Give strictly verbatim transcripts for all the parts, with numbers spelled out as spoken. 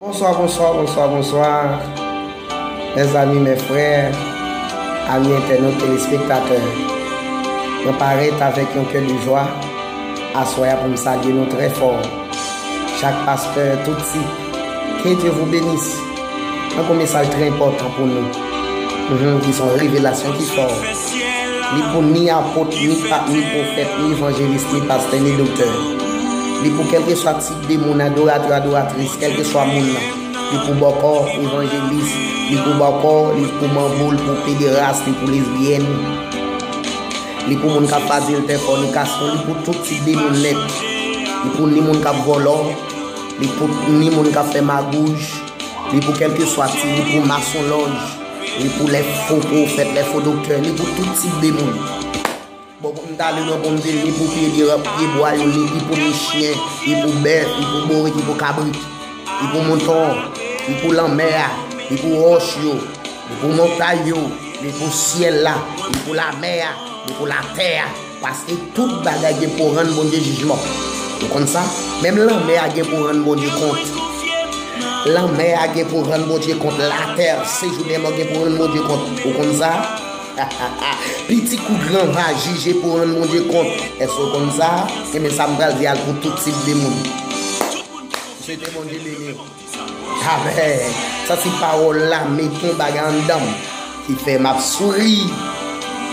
Bonsoir, bonsoir, bonsoir, bonsoir. Mes amis, mes frères, amis internautes, téléspectateurs. Mwen parèt avèk yon kè de jwa aswè a pou m salye nou trè fò. Chak pastè, tout tip, que Dieu vous bénisse. Mwen gon mesaj trè enpòtan pou nou, mhm, ki se yon revelasyon ki fò. Li pou ni apot, ni pa, ni pwofèt, ni evanjelis, ni pastè, ni doktè. Li pou kèlkeswa tip de moun, adoratè, adoratris, kèlkeswa moun nan. Li pou bòkò, evanjelis, li pou bòkò, li pou manbo, li pou pederas, li pou lesbyèn. Li pou moun k ap fazil fè fònikasyon, li pou tout tip de moun nèt. Li pou ni moun k ap vòlò, li pou ni moun k ap fè magouj, li pou kèlkeswa ti, li pou masonlòj, li pou lè fo pwofèt, lè fo doktè, li pou tout tip de moun. Bon, pou m ta li nan pou m di l, li pou pye de, pye bwa yo, li, li pou ni chen, li pou bèf, li pou bourik, li pou kabrit, li pou mouton, li pou lanmè a, li pou wòch yo, li pou montay yo, li pou syèl la, li pou lamè a, li pou latè a. Paske tout bagay gen pou rann Bondye jijman. Ou konn sa? Menm lanmè a gen pou rann Bondye kont. Lanmè a gen pou rann Bondye kont. Latè, sejou dèmò gen pou rann Bondye kont. Ou konn sa? Piti kou gran va jije pou rann Bondye kont. Èske w konn sa? Ebyen, sa m pral di a pou tout tip de moun. M swete Bondye beni w. Amèn. Santi pawòl la mete yon bagay anndan m ki fè m ap souri.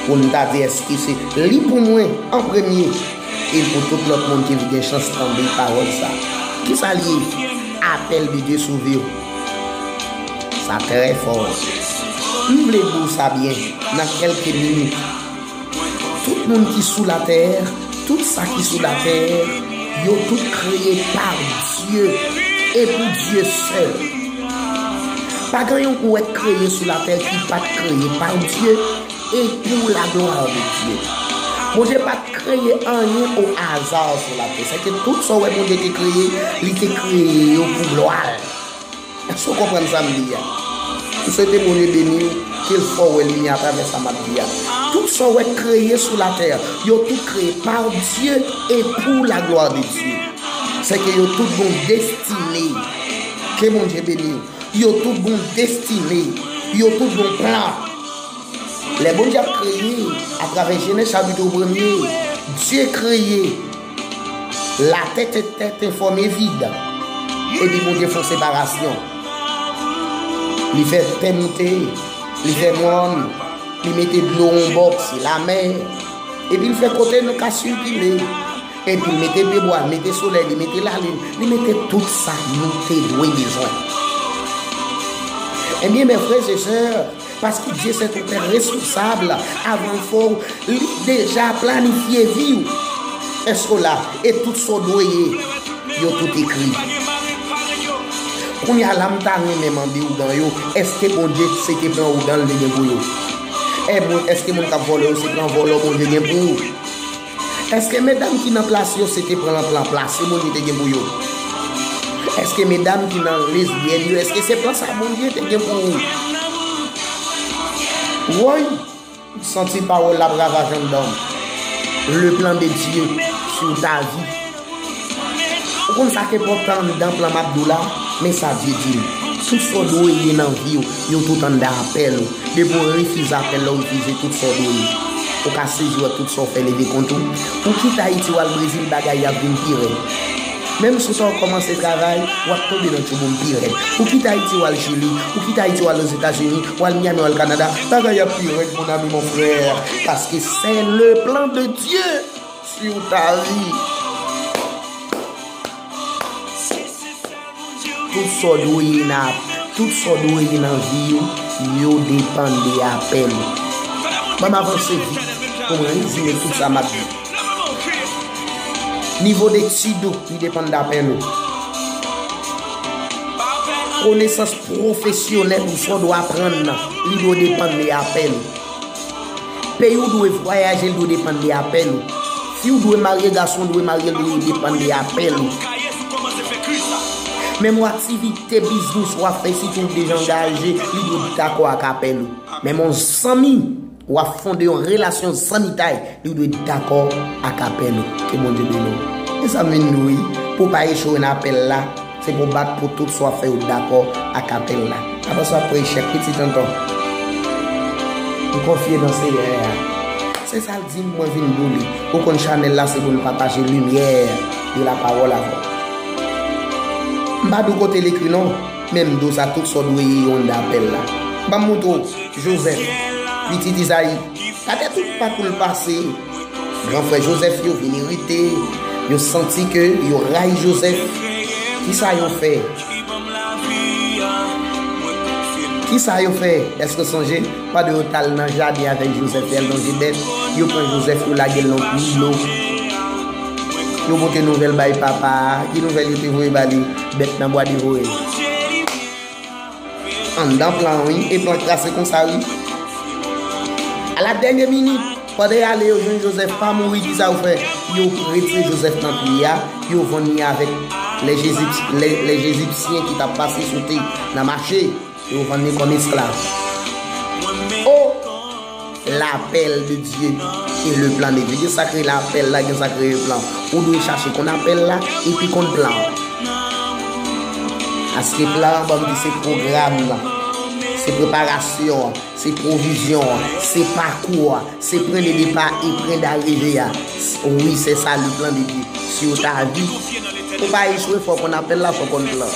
Pou m ta di èske se li pou mwen an premye, e pou tout lòt moun ki gen chans tande pawòl sa. Kisa l ye? Apèl de Dye sou vi w. Sa trè fò. M vle di w sa byen, nan kèlke minit. Tout moun ki sou latè, tout sa ki sou latè, yo tout kreye pa Dye e pou Dye sèl. Pa gen yon ou wè k kreye sou latè ki pa t kreye pa Dye e pou laglwa de Dye. Bondye pa t kreye anyen o aza sou latè. Sèke tout sa w wè Bondye te kreye, li te kreye yo pou glwa l. Èske w konprann sa m di a? M swete Bondye beni w, ke l fè w wè limyè atravè sa m ap di a. Tout sa w wè kreye sou latè, yo tout kreye pa Dye e pou laglwa de Dye. Sèke yo tout gon destine. Ke Bondye beni w. Yo tout gon destine. Yo tout gon plan. Lè Bondye ap kreye, atravè Jenèz chapit premye, Dye kreye latè, tèt, tèt enfòme vid. Epi Bondye fè yon separasyon. Li fè tè moute, li fè mòn, li mete dlo yon bò, se lamè. Epi l fè kote nou ka sikile. Epi l mete pyebwa, li mete solèy, li mete lalin, li mete tout sa nou te dwe bezwen. Ebyen, mes frères et sœurs, paske Dieu c'est un père responsable, avan l fè w, li deja planifye vi w. Èske w la? E tout sa w dwe ye, yo tout ekri. Kounye a la, m ta renmen mande ougan yo, èske Bondye se te pran ougan l te gen pou yo? E moun, èske moun k ap vòlò yo se pran vòlò Bondye gen pou ou? Èske medam ki nan plas yo se te pran, pran plas yo Bondye te gen pou yo? Èske medam ki nan lesbyèn yo, èske se plan sa Bondye te gen pou ou? Woy, m santi pawòl la ap ravaje anndan m. Le plan de Dieu sur ta vie. Ou konn sa k enpòtan anndan plan m ap di w la? Men sa Dye di m. Tout sa w dwe ye nan vi w, yo tout anndan apèl ou. Depi w refize apèl la, w refize tout sa w dwe ye. Ou ka sezi wè tout sa w fè leve kont ou. Ou kite Ayiti, w al Brezil, bagay y ap vin pi rèd. Menm si w ta kòmanse travay, w ap tonbe nan tchouboum pi rèd. Ou kite Ayiti, w al Chili, ou kite Ayiti, w al Ozetazini, w al Miami, w al Kanada, bagay ap pi rèd, mon ami, mon frère. Paske c'est le plan de Dieu sur ta vie. Tout sa w dwe ye nan, tout sa w dwe ye nan vi w, yo depann de apèl ou. Ban m avanse vit pou m rezime tout sa m ap di. Nivo detid ou, li depann de apèl ou. Konesans pwofesyonèl ou, sa w dwe aprann nan, li dwe depann de apèl ou. Peyi w dwe vwayaje, l dwe depann de apèl ou. Fi w dwe marye, gason w dwe marye, l dwe depann de apèl ou. Menm yon aktivite biznis w ap fè, sitou w deja angaje, li dwe dakò ak apèl ou. Menm yon zanmi w ap fonde, yon relasyon zanmitay, li dwe dakò ak apèl ou. Ke Bondye beni w. E sa m vin di w wi, pou w pa echwe nan apèl la, Pou bat pou tout sa w ap fè yo dakò ak apèl la. Apa sa w ap preye chèk pitit tonton. M konfye nan Seyè a. Se sa l di m, mwen vin di w li. Ou konn chanèl la se pou n pataje limyè de la pawòl avè w. M pa di w kote l ekri non, men m di w sa tout sa w dwe ye anndan apèl la. Ban m montre w, Jozèf, pitit Izayi, gade tout pakou l pase. Gran frè Jozèf yo vin irite, yo santi ke yo rayi Jozèf. Kisa yo fè? Kisa yo fè? Èske w sonje? Pandan yo t al nan jaden avèk Jozèf, y al lonje bèt, yo pran Jozèf, yo lage l nan pli dlo. Yo pote nouvèl bay papa a. Ki nouvèl yo te voye ba li? Bèt nan bwa devore l. Anndan plan an, wi, e plan trase konsa, wi. A la dènye minit, pandan y ale, yo jwenn Jozèf pa mouri, kisa yo fè? Yo retire Jozèf nan pri a, yo vann li avèk lè Jezip-, lè, lè Jezipsyen ki t ap pase sou tè nan mache, yo vann li kòm esklav. O! Lapèl de Dye e le plan de Dye. Gen sa k rele apèl la, gen sa k rele plan. Ou dwe chache konn apèl la epi konn plan an. Paske plan an, ban m di, se pwogram nan, se preparasyon an, se pwovizyon an, se pakou a, se pwen de depa e pwen darive a. Wi, se sa le plan de Dye sur ta vie. Ou pa echwe, fò w konn apèl la, fò w konn plan an.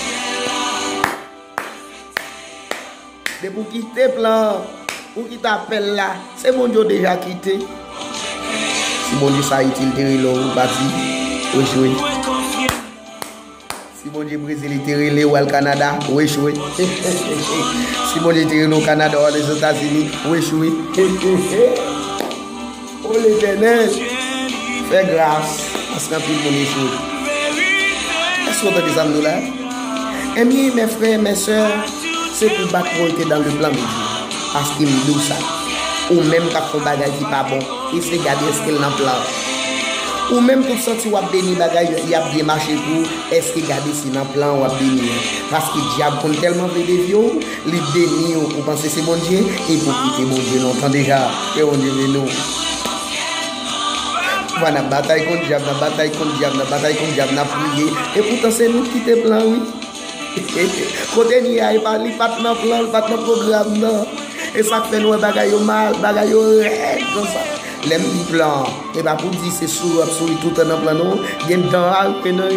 Depi w kite plan an, ou kite apèl la, se Bondye w deja kite. Si Bondye Sayiti li te rele w, ou pati, ou echwe. Si Bondye Brezil li te rele w al Kanada, ou echwe. Si Bondye te rele w Kanada, w al Ozetazini, ou echwe. O Letènèl, fè gras, paske anpil moun echwe. Èske w tande sa m di w la? Ebyen, mè frè, mè sè, se pou w bat pou w rete dans le plan de Dieu. Paske m di w sa. Ou menm k ap fè yon bagay ki pa bon, eseye gade èske l nan plan an. Ou menm k ap santi w ap beni bagay, y ap byen mache pou ou, èske gade si nan plan an w ap beni an. Paske dyab konn tèlman vle devye w, li beni w, ou panse se Bondye, e pou kite Bondye lontan deja, ke Bondye beni w. Pwa n ap batay kont dyab, n ap batay kont dyab, n ap batay kont dyab, n ap priye, e poutan se nou ki kite plan, wi. Kote n ye a, e pa, li pa t nan plan, li pa t nan pwogram nan. E sa k fè nou wè bagay yo mal, bagay yo rèd konsa. Lè m di plan, e pa pou di se souri w ap souri toutan nan plan, non. Gen dan a rive nan,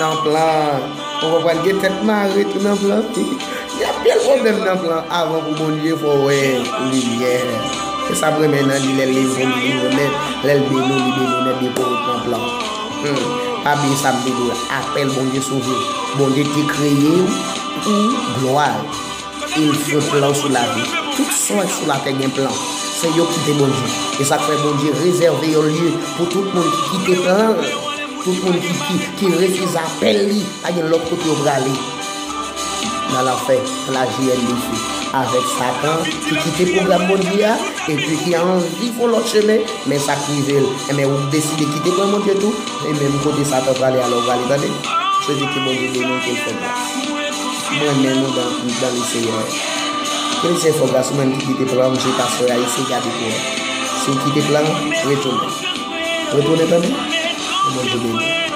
nan plan. Ou konprann, gen tèt mare tou nan plan. Gen anpil pwoblèm nan plan. Avan pou Bondye, fò w wè limyè. E sa m renmen nan li, lè l leve w, li leve w nèt. Lè l beni w, li beni w nèt, depi w ret nan plan. Hmm. Pa bliye sa m te di w la. Apèl Bondye sove. Bondye te kreye w pou glwa l. E l fè plan sou lavi. Tout sa w wè sou latè gen plan. Se yo ki kite Bondye. E sa k fè Bondye rezève yon lye pou tout moun ki kite plan l. Tout moun ki, ki, ki refize apèl li. Pa gen lòt kote yo prale. Nan lanfè, nan la J N D C. Avèk Satan ki kite pwogram Bondye a, epi ki anvi fè yon lòt chemen, men sa k rive l. Enben, ou deside kite plan Bondye tou, e menm kote Satan prale a, lè w prale, tande. M swete ke Bondye beni w, ke l fè gras. Mwen menm, nou dan, dan le Seyè. Ke le Seyè fè w gras, ou menm ki kite plan, m swete aswè a, eseye gade pou wè. Si w kite plan, retounen. Retounen, tande. Ke Bondye beni w.